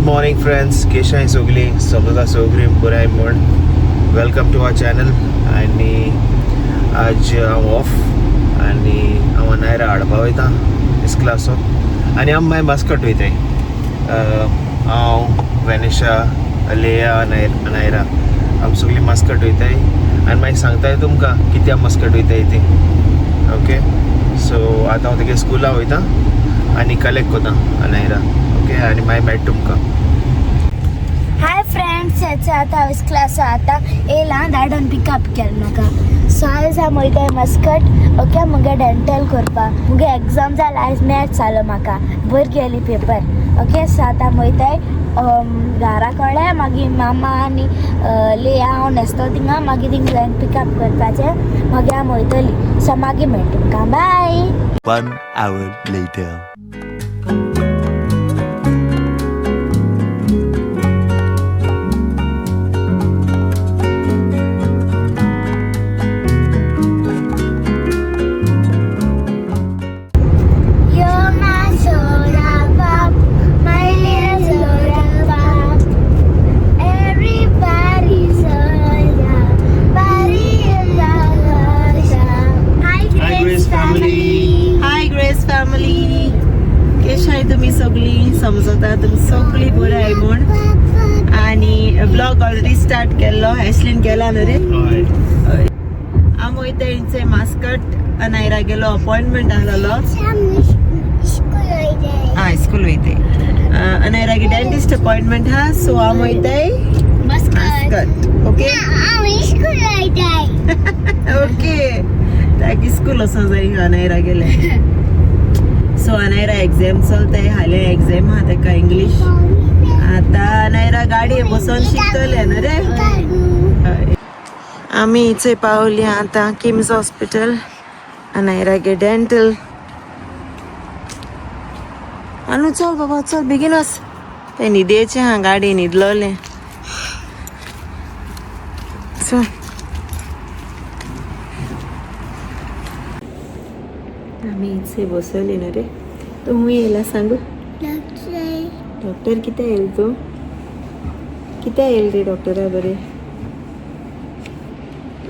Morning friends, केशाय सगळीं समजता सगळीं बरें म्हण. Welcome to our channel. आनी आज हांव ऑफ आनी हांव नायरा हाडपा वयता इस्कुलाचो आनी आमी मागीर मस्कट वयताय. हांव, वेनिशा, लेया, नायरा आमी सगळीं मस्कट वयताय आनी मागीर सांगताय तुमकां कित्याक मस्कट वयताय ती. ओके, सो आतां हांव तेगे स्कुला वयता आनी कलेक्ट कोता नायरा. ओके, आनी मागीर मेळटा तुमकां. हाय फ्रेंड्स, आता हांव क्लास आतां येयला धाडून पिकअप केलें म्हाका. सो आयज हांव वयताय मस्कट. ओके, मुगे डेंटल करपाक. मुगे एग्जाम जाल, आयज मॅथ्स जालो म्हाका, बरी गेली पेपर. ओके, सो आतां वयताय घरा कडेन. मागीर मामा आनी लिया हांव न्हेसतो थिंगा, मागीर थिंगा पिकअप करपाचें, मागीर हांव वयतली. सो मागीर मेळटा तुमकां, बाय. 1 hour later. You're my soda pop, my little soda pop. Everybody's soda, body is a soda. Hi, Hi, Grace family. Hi Grace family, केशाय तुमी सगळीं? समजता तुमी सगळीं बरें आहाय म्हूण. आनी ब्लॉग ऑलरेडी स्टार्ट केल्लो एशलीन केला न्हू रे. हय. आमी वयता इंचे मास्कट. अनायरा गेलो अपॉयंटमेंट आहलोलो. आं, स्कूल वयताय. अनायरागे डेंटिस्ट अपॉयंटमेंट हा, सो आमी वयताय मास्कट. ओके ओके, ताका स्कूल वचों जाय अनायरा गेले. सो अनायरा एग्जाम चलताय, हाल्यां एग्जाम आहा ताका इंग्लीश. आतां अनायरा गाडये बसोन शिकतलें न्हू रे. हय. आमी इचे पावली आतां किम्स हॉस्पिटल. अनायरागे डेंटल. आनू चल बाबा, चल बेगीन वच. ते न्हिदेचें हा, गाडी न्हिदलोलें. चल, आमी इचे बसवली न्हू रे. तूं खूंय येयला सांगू? डॉक्टर कित्याक येयला तूं? कित्याक येयला रे डॉक्टरा बरें?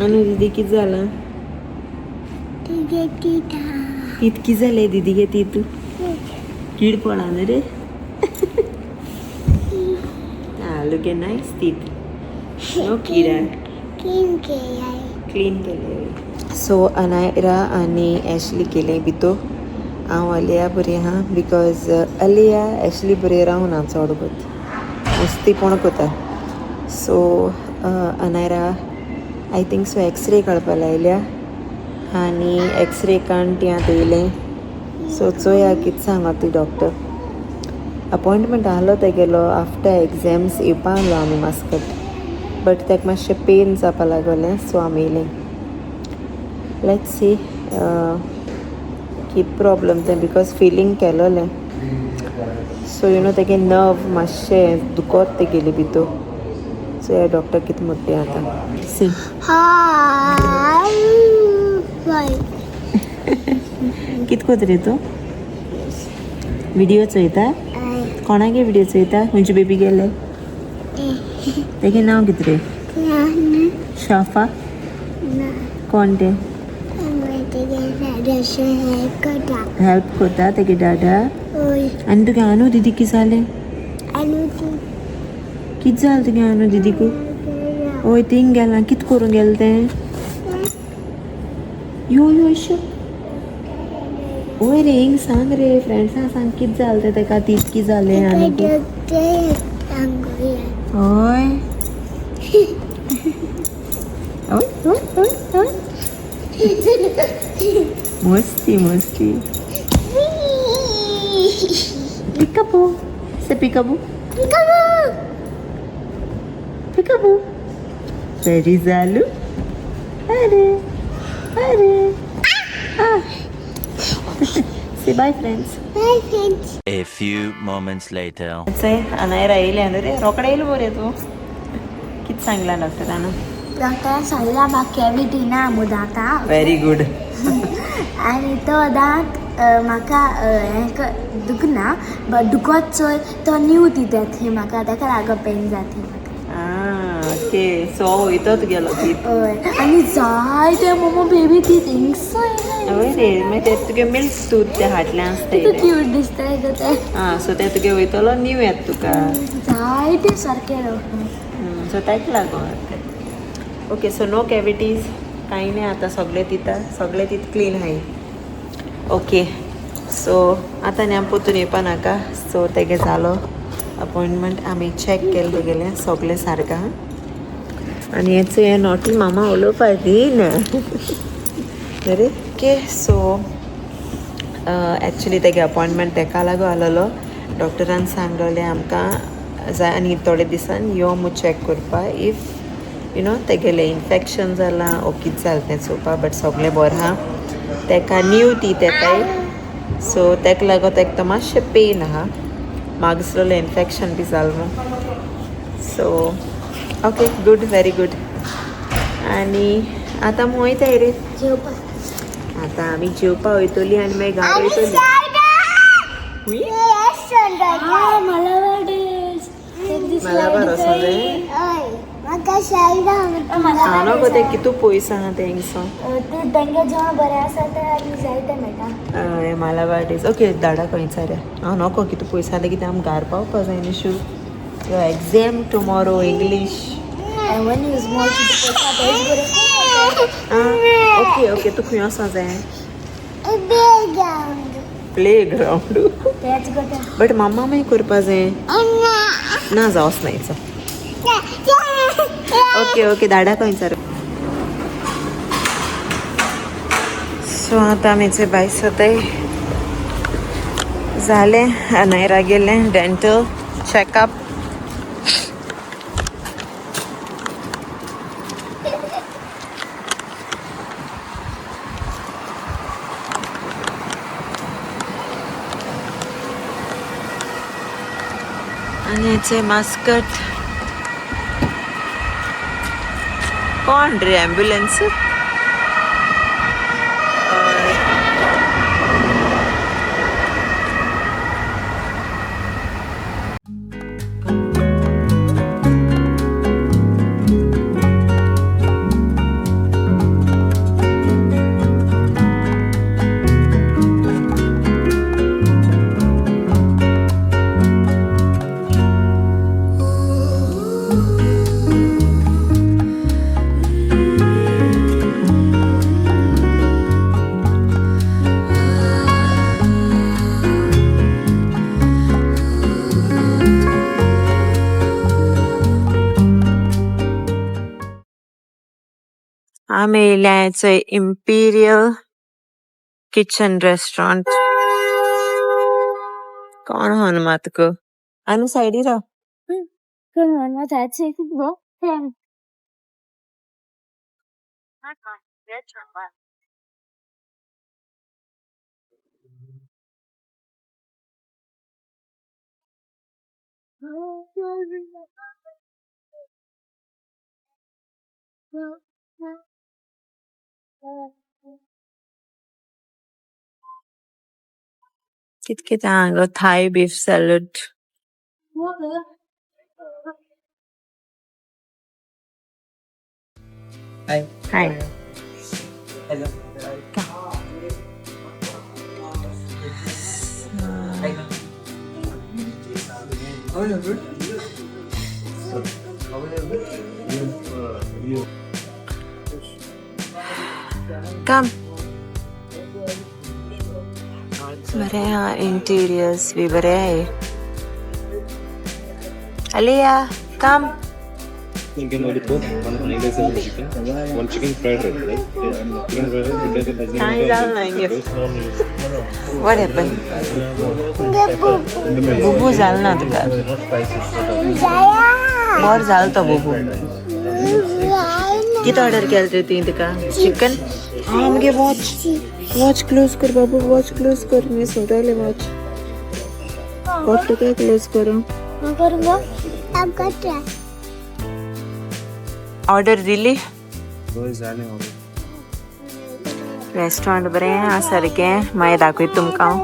आनू दिदी कितें जालां? तितकी जालें दिदी गे ती तूं कीड पडा न्हू रे. Look at nice teeth. No किडा. क्लीन केले. सो अनायरा आनी एशली गेले भितर. हांव अलिया बरी आहा because अलिया एशली बरी रावना चड कोत, मस्तीपण कोता. So Anaira I think so x ray काडपा लायल्या आनी एक्सरे काडून ती आतां येयलें. सो चोया कितें सांगता ती डॉक्टर. अपॉयंटमेंट आहलो तेगेलो, आफ्टर एग्जाम्स येवपा आहलो आमी मास्कट, बट ताका मातशें पेन जावपा लागोलें, सो आमी येयलीं. Let's see कितें प्रॉब्लम तें, because filling केलोलें. सो you know तेगे नर्व मातशें दुखोत तेगेली भितर. सो या डॉक्टर कितें म्हणटा तें आतां सी. Hi. कितें कोता रे तूं? विडियो चोयता? कोणागे विडियो चोयता? खंयचे बेबी गेले? तेगे नांव कितें रे? शाफा? कोण तें? हेल्प कोता तेगे डाडा. आनी तुगे आनू दिदी कितें जालें? कितें जालें तुगे आनू दिदीकू? ओय, थिंग गेलां, कितें करूंक गेलें तें? यो यो इशो, ओय रे, हिंग सांग रे फ्रेंड्सां, सांग कितें जालें तें तेका, तीत कितें जालें आनी? हय ओय ओय ओय ओय, मस्ती मस्ती. Peekaboo, say peekaboo. Peekaboo. Very जालू. अरे अरे. Say bye friends. Bye friends. A few moments later. Anayra येयलें न्हू रे, रोकडे येयलें मरे तूं. कितें सांगलां डॉक्टरान? डॉक्टरान सांगला म्हाका कॅविटी ना मु दांता. Very good. आनी तो दांत म्हाका हें दुखना बट दुखत चोय तो न्यू दिता थंय म्हाका, ताका लागो पेन जाता म्हाका. ओके, सो वयतो तुगेलो तीत. हय, आनी जायते मोमो बेबी तीत हिंगसो. हय रे, मागीर ते तुगे मिल्क टूथ ते हाडले आसता. कितू क्यूट दिसता गो ते. आं, सो ते तुगे वयतलो न्यू येता तुका. जायते सारके. सो ताका लागून. ओके, सो नो कॅविटीज कांय न्ही आतां, सगळे दिता, सगळे तीत क्लीन आहाय. ओके, सो आतां न्ही आमी पोतून येवपा नाका. सो तेगे जालो अपॉयंटमेंट, आमी चॅक केलें तेगेलें सगळें सारकें आहा. आनी हेच हें नॉटी मामा उलोवपा दिना बरें. ओके, सो एक्चुली तेगे अपॉयंटमेंट तेका लागून आसलेलो. डॉक्टरान सांगलेलें आमकां जाय आनी थोडे दिसान यो मू चॅक करपा, if you know तेगेलें इन्फेक्शन जालां ओ कितें जालें तें चोवपा. बट सगळें बरें आहा, तेका न्यू टीथ येताय, सो तेका लागून तेका तो मातशें पेन आहा, मागसलेलें इन्फेक्शन बी जालें मू. So okay, good, very good. आनी आतां आमी वयताय रे. जेवपाक. आतां आमी जेवपा वयतली आनी मागीर घरा वयतली. मला मालाबार वचों जाय. हांव नको तें कितू पयस आहा तें हिंगसो. ते तेंगे जेवण बरें आसा ते आनी जायते मेळटा. हय, मालाबार डेज. ओके, धाडा खंयचा रे. हांव नको कितू पयस आहा तें, कितें आमी घार पावपा जाय न्ही शू. Your exam tomorrow, English. One is more कितू पयस आहा तेंच बरें. ओके ओके, तूं खंय वचों जाय? Play ground. तेच गो तें. बट मामा मागीर करपा जाय ना, जावच ना हिचो. ओके ओके, धाडा खंयसर. सो आतां आमी भायर सोताय जालें, अनायरा गेलें डेंटल चॅकअप. आनी हेचे मास्कट कोण रे, ॲम्ब्युलन्स. आमी येयल्या इम्पिरियल किचन रेस्टॉरंट. कोण हनुमात गो, आनी सायडी राव. कोण जायचे गो. कित कितें आहा गो, थाय beef salad. Hi. Hi. Hello. Come. बरें आहा इंटिरियर्स बी बरें आहे. अलिया come. You can order both. One egg rice and chicken. One chicken fried rice, right? Chicken fried rice with the काय झालं नाही. What happen? बुबू झालं ना तुका, बर झालं तो बुबू. कितें ऑर्डर केलं रे तुवें तुका? चिकन. आं, मगे वॉच वॉच क्लोज कर बाबू, वॉच क्लोज कर. मी सोडले वॉच वॉच तुका क्लोज करूं. करूं गो. ऑर्डर दिली. रेस्टॉरंट बरें आहा सारकें, मागीर दाखयता तुमकां हांव.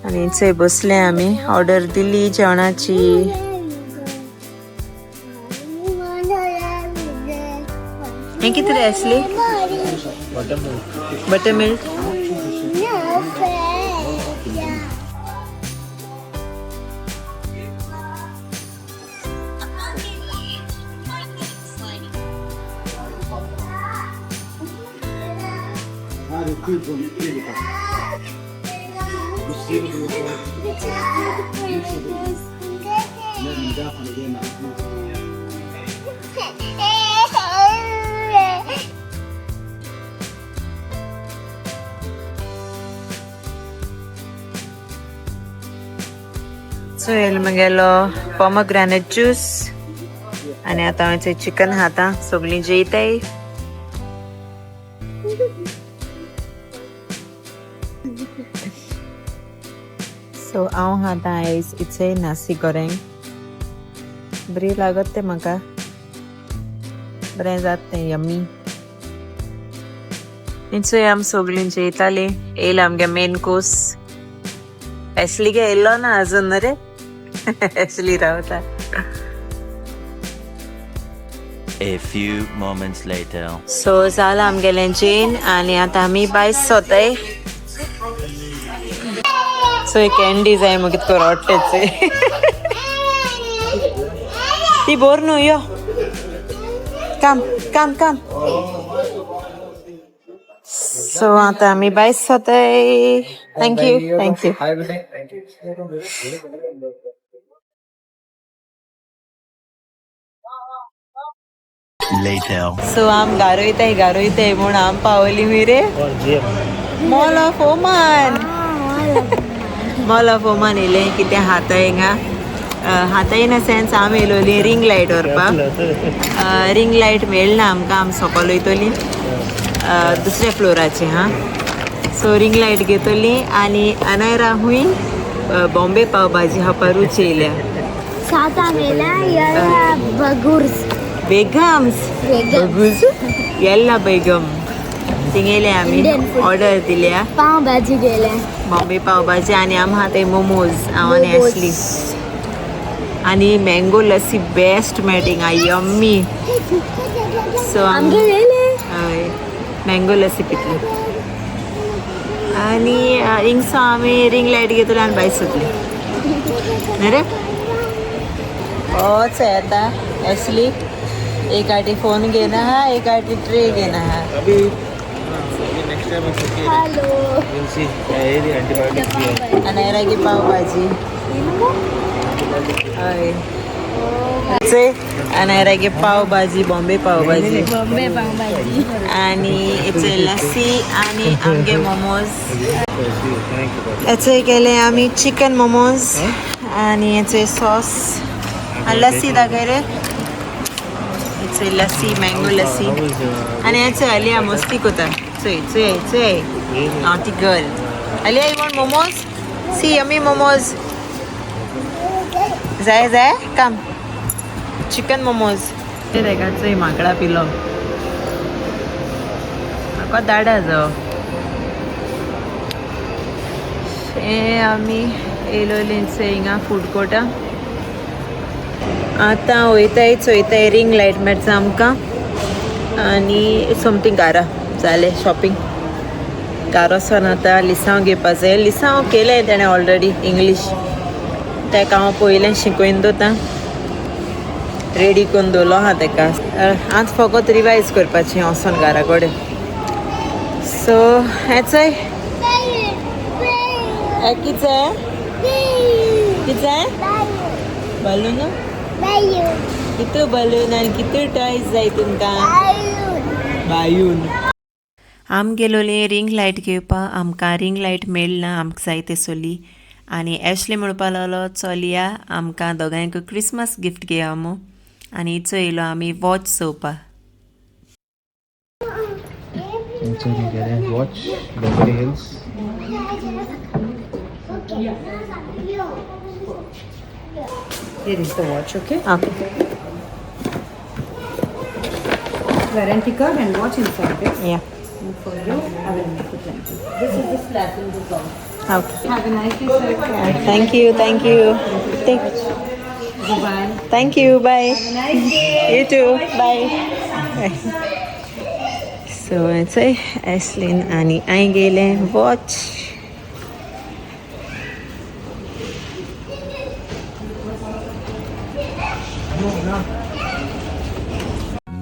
आनी थंय बसले आमी, ऑर्डर दिली जेवणाची. हें कितें रे आसली? Butter milk. So येयलो म्हगेलो पोमोग्रेनेट ज्यूस. आनी आतां हांव चिकन खाता, सगळीं जेयताय. सो हांव खाता आयज इचय नासी गोरेंग. बरी लागत तें म्हाका, बरें जाता तें, यम्मी. इचय आमी सगळीं जेयतालीं. येयला आमगे मेन कोर्स. एशली गे येयलो ना अजून रे, एशली रावता. A few moments later. So जाला आमगेलें जेन आनी आतां आमी भायर सोताय. सो एक कॅन्डी जाय म्हाका, कितको रोडटेच ती बोर न्हू. यो काम काम काम. सो आतां आमी भायर सोताय. Thank you thank you. Later. So आम गारोयताय गारोयताय म्हूण आम पावली मिरे mall of Oman. Mall of Oman येयलें कितें हाता हिंगा हाता इन अ सेन्स आमी येयलोली रिंग लायट व्हरपाक. रिंग लायट मेळना आमकां, आमी सोकोल वयतली दुसऱ्या फ्लोराचे. हां, सो रिंग लायट घेतली आनी अनायरा हुंय बॉम्बे पाव भाजी खावपा रुच येयल्या. बेगम्स बगूज येल्ला बेगम थिंगेले आमी ऑर्डर दिल्या. पाव भाजी गेले, बॉम्बे पाव भाजी. आनी आम आहा ते मोमोज, हांव आनी एशली. आनी मँगो लस्सी बेस्ट मेळटा हिंगा, यम्मी. सो हय, मँगो लस्सी पितली आनी हिंगसो आमी रिंग लायट घेतली आनी भायर सोदली न्ही रे. होच येता एशली, एक आटी फोन घेना हा, एक आटी ट्रे घेना हा. अनायरागी पाव भाजी. हय, अनायरागे पाव भाजी, बॉम्बे पाव भाजी. बॉम्बे पाव भाजी. आनी हेचे लस्सी आनी आमगे मोमोज. हेचे केले आमी चिकन मोमोज आनी हेचे सॉस आनी लस्सी दाखय रे. हेचे लस्सी, मँगो लस्सी. आनी हेचे अलिया मस्ती कोता. चोय चोय चोय, naughty girl. Aliya, you want momos? See yummy momos. जाय जाय, कम चिकन मोमोज. तेका चोय माकडा पिलो म्हाका दाडा जाव. हे आमी येयलोली हिंगा फूड कोर्टा. आतां वयताय चोयताय रिंग लायट मेळटा आमकां आनी समथींग घारा जालें शॉपिंग. घारा वचोन आतां लिसांव घेवपा जाय. लिसांव केलें तेणें ऑलरेडी इंग्लीश, तेका हांव पयलें शिकोवन दवरता, रेडी करून दवरलो आहा तेका. आतां फकत रिवायज करपाचें वचोन घरा कडेन. सो हें चोय कितें कितें बलून, कितू बलून आनी कितू टॉयज जाय तुमकां बायून. आम गेलोली रिंग लायट घेवपाक, आमकां रिंग लायट मेळना आमकां जाय तेसोली. आनी एशली म्हणपा लागलो चलया आमकां दोगांयक क्रिसमस गिफ्ट घेया मू. आनी चोयलो आमी वॉच चोवपाक. Watch Beverly Hills. Here is the watch, okay? Okay. Warranty card and watch inside this. Yeah. two for you. I will make it 20. This is the slab in the top. Okay. Have a nice day, sir. Thank you, thank you. Take. Bye. Thank you, bye. Nice day. You too, bye. So चोय एशलीन आनी हांवें गेलें watch.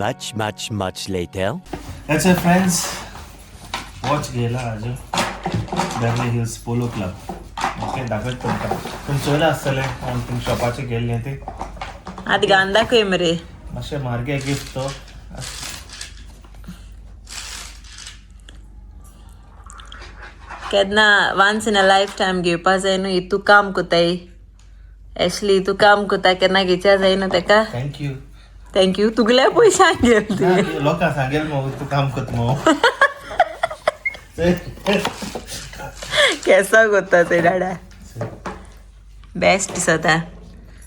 Much, much, much later. That's it friends, watch घेयला हाजो Beverly Hills Polo Club. Okay, दाखयता तुमकां, तुमी चोयलां आसतलें हांव तुमच्या शॉपाचेर गेल्लें ती. आतां घालून दाखय मरे. मातशें म्हारगे गिफ्ट तो. केन्ना once in a life time घेवपा जाय न्हू. तूं काम कोताय एशली, तूं काम कोता, केन्ना घेवच्या जाय न्हू तेका. Thank you. Thank you तुगल्या पयशांक घेतली तुवें. लोकांक सांगेल मगो तूं काम करता मगो. केसो कोत्ता ते डाडा बेस्ट दिसता.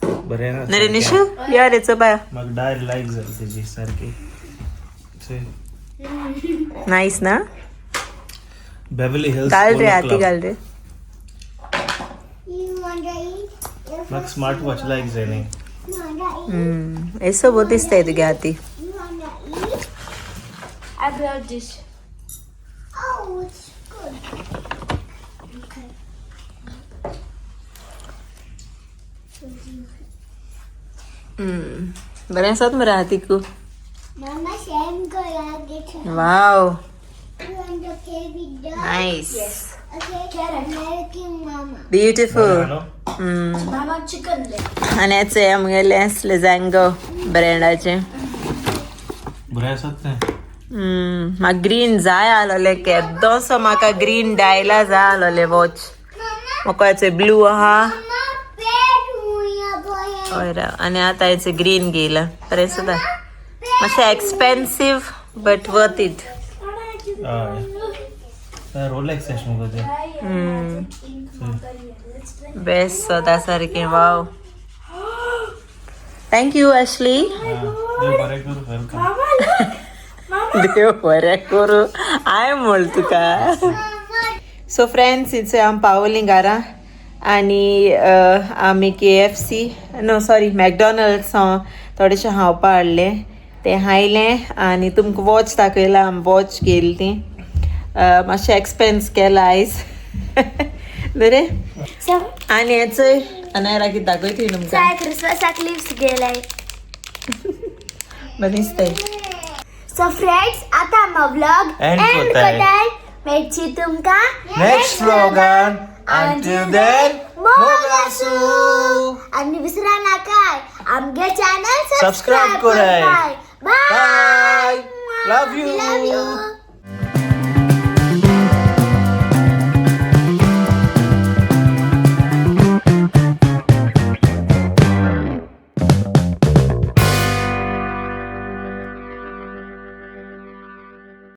बरें ना? न्ही रे निशू, यो रे चोपा. म्हाका डायरी लायक जाली तेजी सारकी. नायस ना? बेवर्ली हिल्स घाल रे हाती घाल रे. You want to eat? म्हाका स्मार्ट वॉच लायक जाय न्ही. You want to eat? येसो बरो दिसताय तुगे हाती. You want to eat? I brought this. Oh, it's good. Okay. बरें आसात मरे हातीकू. Mama, I'm gonna get her. Wow. You want the baby dog? Nice. Okay, American mama. Beautiful. न्हू. Mama, chicken leg. आनी हें आमगेलें स्लेजांगो ब्रँडाचें. बरें आसात तें. म्हाका ग्रीन जाय आसलोलें, केदोसो म्हाका ग्रीन डायला जाय आसलोलें वॉच. म्हाका हेचो ब्लू आहा. Mama, bed हुया boy. हय राव, आनी आतां हेचो ग्रीन घेयला. बरें सुद्दां, मातशें एक्सपेन्सीव बट वर्थ it. हय, रोलेक्स अशें मुगो तें. बेस्ट सदां सारकें. वाव, thank you Ashley. देव बरें करूं, welcome. देव बरें करूं हांवें म्हण तुका. सो फ्रेंड्स, इथे हांव पावलीं घरा आनी आमी KFC, no sorry, McDonald's हांव थोडेशें खावपा हाडलें, तें खायलें आनी तुमकां वॉच दाखयला. आमी वॉच घेयली ती, मातशें एक्सपेन्स केला आयज बरें. So, आनी हें चोय अनायरा कितें दाखयती तुमकां. So क्रिसमसाक लिप्स गेलाय. बरें दिसताय. सो फ्रेंड्स, आता आमचो व्लॉग End कोताय. कोताय. मेळची तुमकां नेक्स्ट व्लॉगान. Until then, मोग मोग आसूं. आनी विसरा नाकाय आमगे चॅनल Subscribe कोराय. Bye. Bye. Love you. Love you.